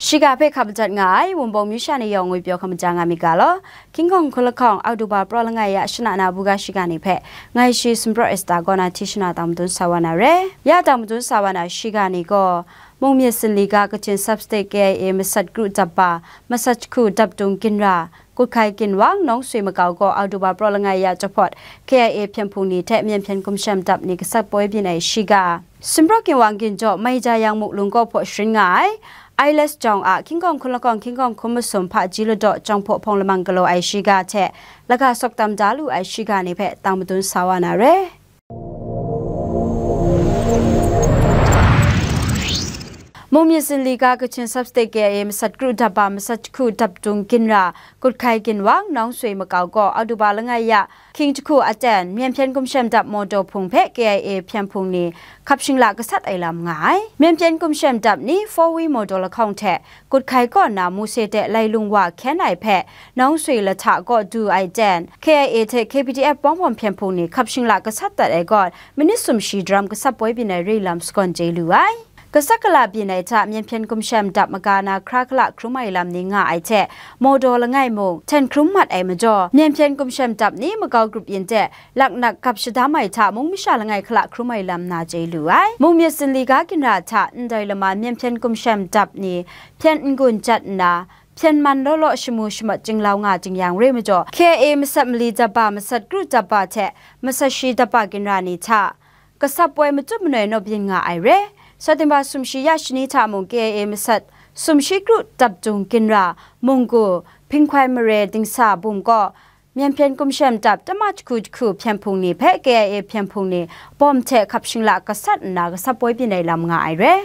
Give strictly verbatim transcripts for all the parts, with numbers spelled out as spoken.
Shiga hpe hkap madat nga ai Wunpawng myu sha ni yawng ngwi pyaw hkap maja nga myit ga law. Hkying hkawng hkun lahkawng Oktoba praw langai ya shana na buga shiga ni hpe ngai shi Sumpraw Esta kaw na hti shana tang madun sa wa na re. Ya tang madun sa wa na shiga ni gaw, Mungmyit Zinli ga Kachin Sub-State K I A masat kru dap ba, masat jahku dap dung ginra, Kuthkai Ginwang, Nawng Sui makau gaw Oktoba praw langai ya jahpawt K I A hpyen hpung ni hte Myen hpyen gumshem dap ni gasat poi byin ai shiga. Sumpraw Ginwang Ginjaw Maija Yang Muklung kaw hpaw sharin nga ai, Ailes jawng a hkying hkawng hkun lahkawng hkying hkawng hkun masum hpaji ladaw jawng hpaw hpawng lamang galaw ai shiga hte laga sawk tam da lu ai shiga ni hpe tang madun sa wa na re. Mungmyit Zinli ga Kachin Sub-State K I A masat kru dap ba, masat jahku dap dung ginra, Kuthkai Ginwang, Nawng Sui makau gaw Oktoba langai ya hkying jahku aten Myen hpyen gumshem dap mawdaw hpung hpe K I A hpyen hpung ni hkap shingla gasat ai lam nga ai. Myen hpyen gumshem dap ni four wheel mawdaw lahkawng hte Kuthkai kaw na Muse de Lailung wa hkyen ai hpe Nawng Sui lahta kaw du ai ten, K I A hte K P D F Bawng Bawm hpyen hpung ni hkap shingla gasat dat ai gawn, minit sum shi daram gasat poi byin ai re lam sagawn chye lu ai. Gasat gala byin ai hta Myen hpyen gumshem dap maga na hkra hkala hkrum ai lam ni nga ai hte, mawdaw langai mung hten hkrum mat ai majaw, Myen hpyen gumshem dap ni makau grup yin de laknak gap shadam ai hta mung masha langai hkala hkrum ai lam na chye lu ai. Mungmyit Zinli ga ginra hta ndai lama Myen hpyen gumshem dap ni hpyen n-gun jat nna, hpyen man law law shamu shamawt jinglau nga jing yang re majaw, K I A masat mali dap ba, masat kru dap ba hte masat shi dap ba ginra ni hta gasat poi matut manoi naw byin nga ai re. September sumshi ya shani hta mung K I A masat sumshi kru dap dung ginra, Munggu, Hpinghkoi mare dingsa bum kaw Myen hpyen gumshem dap tama jahku jahku hpyen hpung ni hpe K I A hpyen hpung ni bawm hte hkap shingla gasat nna gasat poi byin ai lam nga ai re.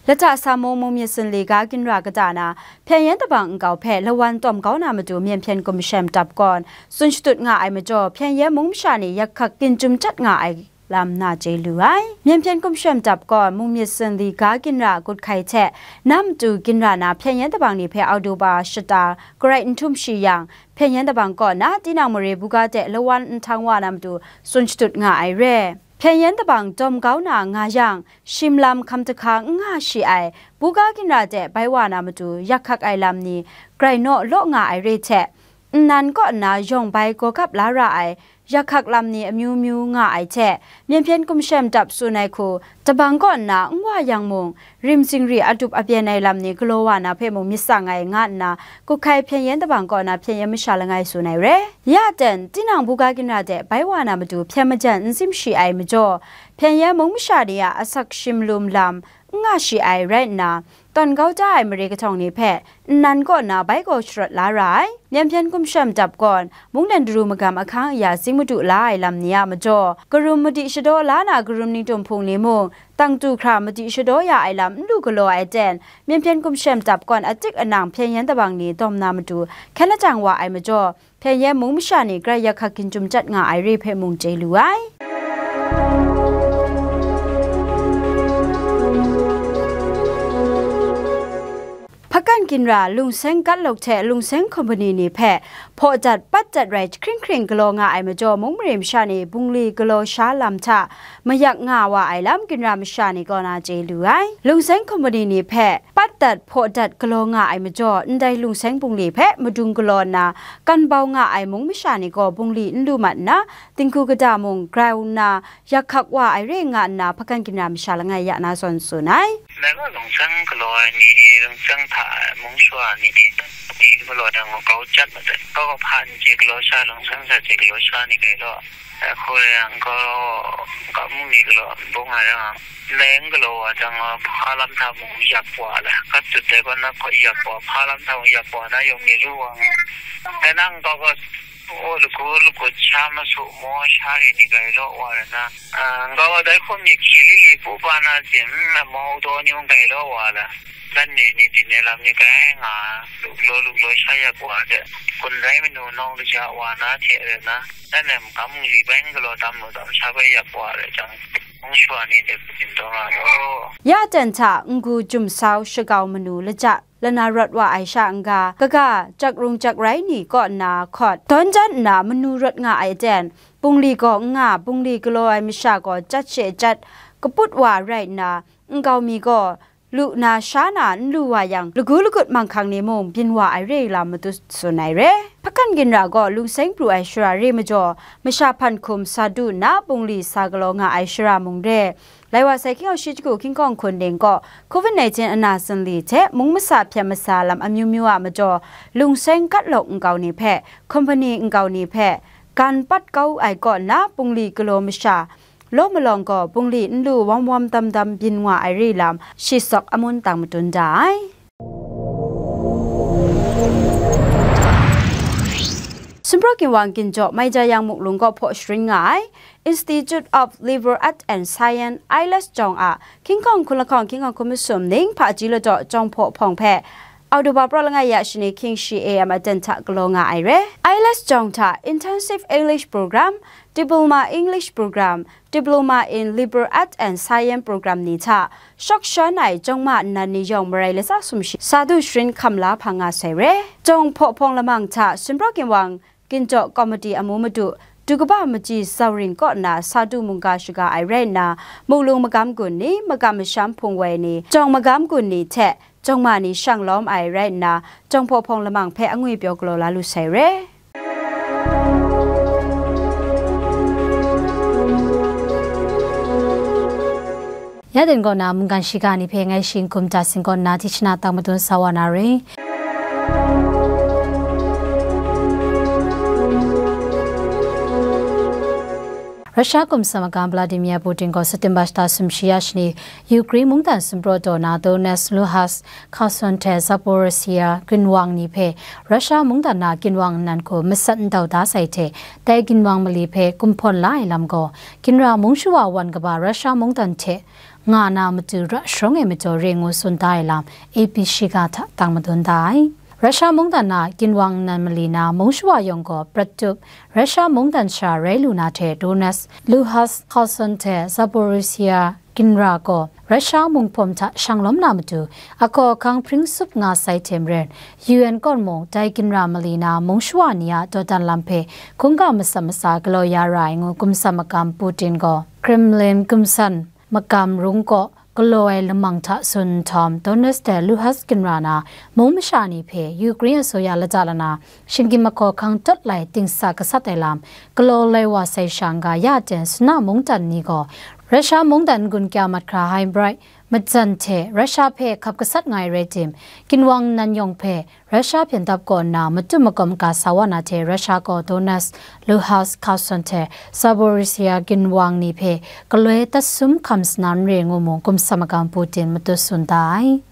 Lata Sa mung Mungmyit Zinli ga ginra kata na, Hpyen Yen Dabang nkau hpe lawan tawm kau na matu Myen hpyen gumshem dap gawn tsun shatut nga ai majaw, Hpyen Yen mung masha ni yak hkak ginjum jat nga ai lam na chye lu ai. Myen hpyen gumshem dap gawn Mungmyit Zinli ga ginra Kuthkai hte na matu ginra na Hpyen Yen Dabang ni hpe Oktoba shata garai n htum shi yang, Hpyen Yen Dabang kaw na tinang mare buga de lawan nhtang wa na matu tsun shatut nga ai re. Hpyen Yen Dabang dawm kau na nga yang, shim lam hkam jahka n nga shi ai, buga ginra de bai wa na matu yak hkak ai lam ni grai naw law nga ai re hte, nnan kaw nna yawng bai gaw gap la ra ai, yak hkak lam ni amyu myu nga ai hte, Myen hpyen gumshem dap tsun ai hku, dabang kaw nna n wa yang mung, rim zingri adup abyen ai lam ni galaw wa na hpe mung myit tsang ai, nga nna, Kuthkai Hpyen Yen Dabang kaw na Hpyen Yen masha langai tsun ai re. Ya ten, tinang buga ginra de bai wa na matu hpyen majan n sim shi ai majaw, Hpyen Yen mung masha ni a asak shim lum lam n nga shi ai rai nna, tawn kau da ai mare kahtawng ni hpe nnan kaw na bai gaw sharawt la ra ai. Myen hpyen gumshem dap gawn, munglen daru magam ahkang aya zing madu la ai lam ni a majaw, karum madi shadaw la na karum ningtum hpung ni mung, tang tu hkra madi shadaw ya ai lam n lu galaw ai ten, Myen hpyen gumshem dap gawn atik anang Hpyen Yen Dabang ni dawm na matu hkyen lajang wa ai majaw, Hpyen Yen mung masha ni grai yak hkak ginjum jat nga ai re hpe mung chye lu ai. Hpakan ginra Lungseng Gatlok hte Lungseng Kompani ni hpe hpaw dat, pat dat rai jahkring hkring galaw nga ai majaw, mung mare masha ni bungli galaw sha lam hta mayak nga wa ai lam ginra masha ni kaw na chye lu ai. Lungseng Kompani ni hpe pat dat, hpaw dat galaw nga ai majaw, ndai Lungseng bungli hpe madung galaw nna, kan bau nga ai mung masha ni gaw bungli n lu mat nna, dinghku kata mung grau nna, yak hkak wa ai re nga nna, hpakan ginra masha langai ya na zawn tsun ai. Dai gaw Lungseng galaw ai ni, Lungseng hta ai mung shawa ni, ni galaw ai gaw grau jat mat ai. Gaw gaw hpa n chye galaw sha, Lungseng hta chye galaw sha ni grai law. Ai hku rai yang gaw, ga mung ni galaw n bung ai yang, ndai n galaw wa jang gaw, hpa lam hta mung yak wa le, gat tut ai gaw na hkaw yak wa, hpa lam hta mung yak wa na yawng ni lu wa nga. Dai nang gaw gaw, O, lagu, lagu sha masu maw, sha re ni grai law wa rai na, a, nkau wa dai hkum myit hkyi li li pu pa na sin, n, mau daw ni mung grai law wa la, dan ne ni byin ai lam ni grai nga, luk law, luk law sha yak wa de, kun rai manu nawng kaja wa na hte rai na, dan ne makam mung li bai n galaw tam lu tam sha bai yak wa rai jang, mung shawa ni de byin taw nga law. Ya ten hta, Ngu Jum Sau Shagau Manu Laja lana rawt wa ai sha n-ga, kaga, jak rung jak rai ni kaw nna hkawt, dawn jan nna manu rawt nga ai ten, bungli gaw n nga, bungli galaw ai masha gaw jat she jat, kaput wa rai nna, nkau mi gaw lu na sha na n lu wa yang, lagu lagut manghkang ni mung byin wa ai re ai lam matut tsun ai re. Hpakan ginra gaw lungseng pru ai shara re majaw, masha hpan hkum sa du nna bungli sa galaw nga ai shara mung re. Lai wa sai hkying shi jahku hkying hkawng hkun ning gaw covid nineteen ana sanli hte mung masa hpyen masa lam amyu myu a majaw, lungseng gat lawk nkau ni hpe, hkumpani nkau ni hpe, gan pat kau ai kaw nna bungli galaw masha, law malawng gaw bungli n lu wam wam dam dam byin nga ai re lam shi sawk amun tang madun da ai. Sumpraw ginwang ginjaw mai ja yang muklung gaw hpaw sharin nga ai Institute of Liberal Arts and Science, I L S jawng a hkying hkawng hkun lahkawng hkying hkawng hkun masum ning hpaji ladaw jawng hpaw hpawng hpe October pra langai ya shani hkying shi A M aten hta galaw nga ai re. I L S jawng hta Intensive English Program, Diploma English Program, Diploma in Liberal Arts and Science Program ni hta shawk shawn ai jawng ma nnan ni yawng marai latsa sumshi sa du sharin hkam la hpang nga sai re. Jawng hpaw hpawng lamang hta Sumpraw ginwang ginjaw kawmati amu madu, du kaba maji zau ring kaw nna sa du mungga shaga ai rai nna, muklung magam gun ni, magam masham hpung woi ni, jawng magam gun ni hte jawng ma ni shang lawm ai rai nna, jawng hpaw hpawng lamang hpe angwi pyaw galaw la lu sai re. Ya den kaw na mungkan shiga ni hpe ngai shi n hkum ta singkawn na tishana tang madun sa wa na re. Russia kumsa magam Vladimir Putin gaw September shata sumshi ya shani Ukraine mungdan sumpraw daw na Donetsk, Luhansk, Kherson hte Zaporizhzhia ginwang ni hpe Russia mungdan na ginwang nnan hku masat ndau da sai hte, dai ginwang mali hpe kumhpawn la ai lam gaw, ginra mung shawa wan kaba Russia mungdan hte nga na matu ra sharawng e majaw re ngu tsun da ai lam A P shiga hta tang madun da ai. Russia mungdan na ginwang nnan mali na mung shawa yawng gaw prat tup, Russia mungdan sha rai lu na hte Donetsk, Luhansk, Kherson hte Zaporizhzhia ginra gaw Russia munghpawm hta shang lawm na matu, akaw ahkang hpring tsup nga sai hte maren, U N kaw mung dai ginra mali na mung shawa ni a dawdan lam hpe hkungga masat masa galaw ya ra ai ngu kumsa magam Putin gaw Kremlin kumsan magam rung kaw galaw ai lamang hta tsun nhtawm, Donetsk hte Luhansk ginra na mung masha ni hpe Ukraine asoya lata lana shinggyim ahkaw ahkang tawt lai dingsa gasat ai lam galaw lai wa sai sha n-ga ya ten suna mungdan ni gaw Russia mungdan n-gun kya mat hkra ai bright majan hte Russia hpe hkap gasat nga ai rai tim, ginwang nnan yawng hpe Russia hpyen dap kaw nna matu makawm ga sa wa na hte Russia gaw Donetsk, Luhansk, Kherson hte Zaporizhzhia ginwang ni hpe galoi tat sum hkam sa na n re ngu mung kumsa magam Putin matut tsun da ai.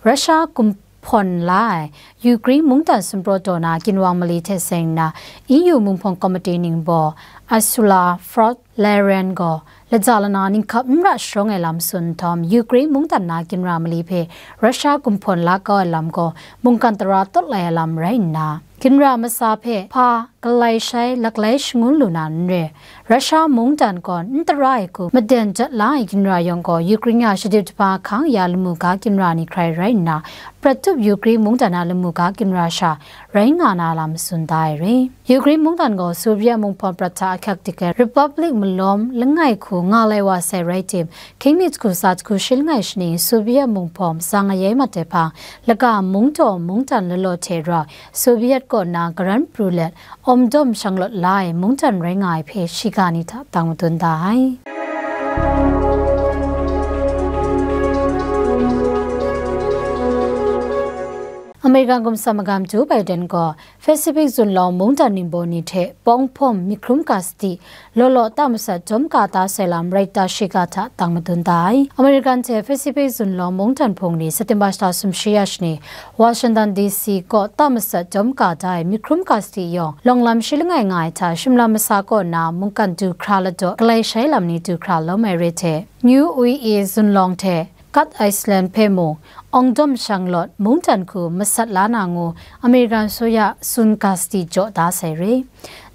Russia kum hpawn la ai Ukraine mungdan sumpraw daw na ginwang mali hte seng nna, E U Munghpawng Komiti ningbaw Ursula von der Leyen gaw lata lana ninghkap n ra sharawng ai lam tsun nhtawm, Ukraine mungdan na ginra mali hpe Russia gumhpawn la kau ai lam gaw mungkan tara tawt lai ai lam rai nna, ginra masa hpe hpa galai shai laklai shangun lu na n re. Russia mungdan gaw n tara ai hku maden jat la ai ginra yawng gaw Ukraine a shadip jahpa hkang ya lamu ga ginra ni hkrai rai nna, prat tup Ukraine mungdan a lamu ga ginra sha rai nga na lam tsun da ai re. Ukraine mungdan gaw Soviet munghpawm prat hta ahkyak dik ai Republic malawm langai hku nga lai wa sai rai tim, hkying mi jahku tsa jahku shi langai shani Soviet munghpawm tsang ayai mat ai hpang, laka mungdaw mungdan lalaw hte rau Soviet kaw na karan pru let, awmdawm shanglawt la ai mungdan rai nga ai hpe shiga ni hta tang madun da ai. American gumsa magam Joe Biden gaw Pacific zunlawng mungdan ningbaw ni hte pawng hpawm myi hkrum ga sadi law law ta masat jawm ka ta sai lam rai ta shiga hta tang madun da ai. American hte Pacific zunlawng mungdan hpung ni September shata sumshi ya shani Washington D C kaw ta masat jawm ka da ai myi hkrum ga sadi yawng, lawng lam shi langai nga ai hta shimla masa kaw na mungkan du hkra ladaw galai shai lam ni du hkra lawm ai re hte, Niue zunlawng hte Cat Island hpe mung, awngdawm shanglawt mungdan hku masat la na ngu American soya tsun ga sadi jaw da sai re.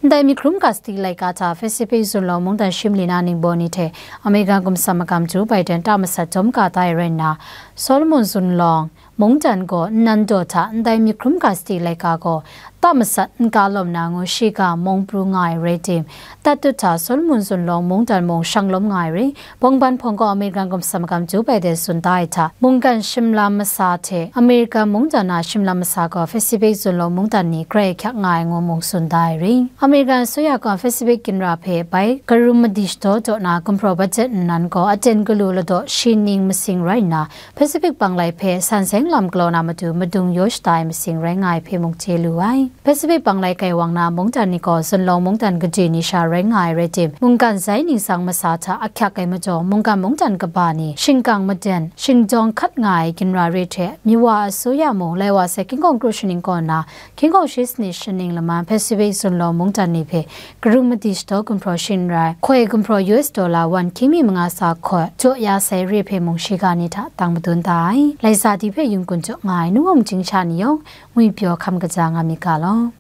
Ndai myi hkrum ga sadi laika hta Pacific zunlawng mungdan shi mali na ningbaw ni hte American gumsa magam Joe Biden ta masat jawm ka da ai rai nna, Solomon zunlawng, mungdan gaw nnan daw hta ndai myit hkrum ga sadi laika gaw ta masat n ka lawm na ngu shiga mung pru nga ai rai tim, Tatut hta Solomon zunlawng mungdan mung shang lawm nga ai rai. Bawngban hpawng gaw American Kamsa Makam Joe Biden tsun da ai hta, mungkan shimlam masa hte American mungdan a shimlam masa gaw Pacific zunlawng mungdan ni grai hkyak nga ai ngu mung tsun da ai rai. American asuya gaw Pacific ginra hpe bai karum madi shadaw daw na gumhpraw bajet nnan gaw aten galu ladaw shi ning masing rai nna, Pacific banglai hpe san seng lam galaw na matu madung yaw shada ai masing rai nga ai hpe mung chye lu ai. Pacific banglai gaiwang na mungdan ni gaw zunlawng mungdan gade ni sha rai nga ai rai tim, mungkan zai ningsang masa hta ahkyak ai majaw, mungkan mungdan kaba ni shingkang maden, shingdawng hkat nga ai ginra re hte, Myawa asuya mung lai wa sai hkying hkawng kru shaning kaw na, hkying hkawng shi sanit shaning laman Pacific zunlawng mungdan ni hpe karum madi shadaw gumhpraw shin rai, hkoi gumhpraw U S dollar wan hkying mi manga sa hkawt jaw ya sai re hpe mung shiga ni hta tang madun da ai. Laisa di hpe yung kun jaw nga ai nu wang chyingsha ni yawng ngwi pyaw hkam kaja nga myit ga law.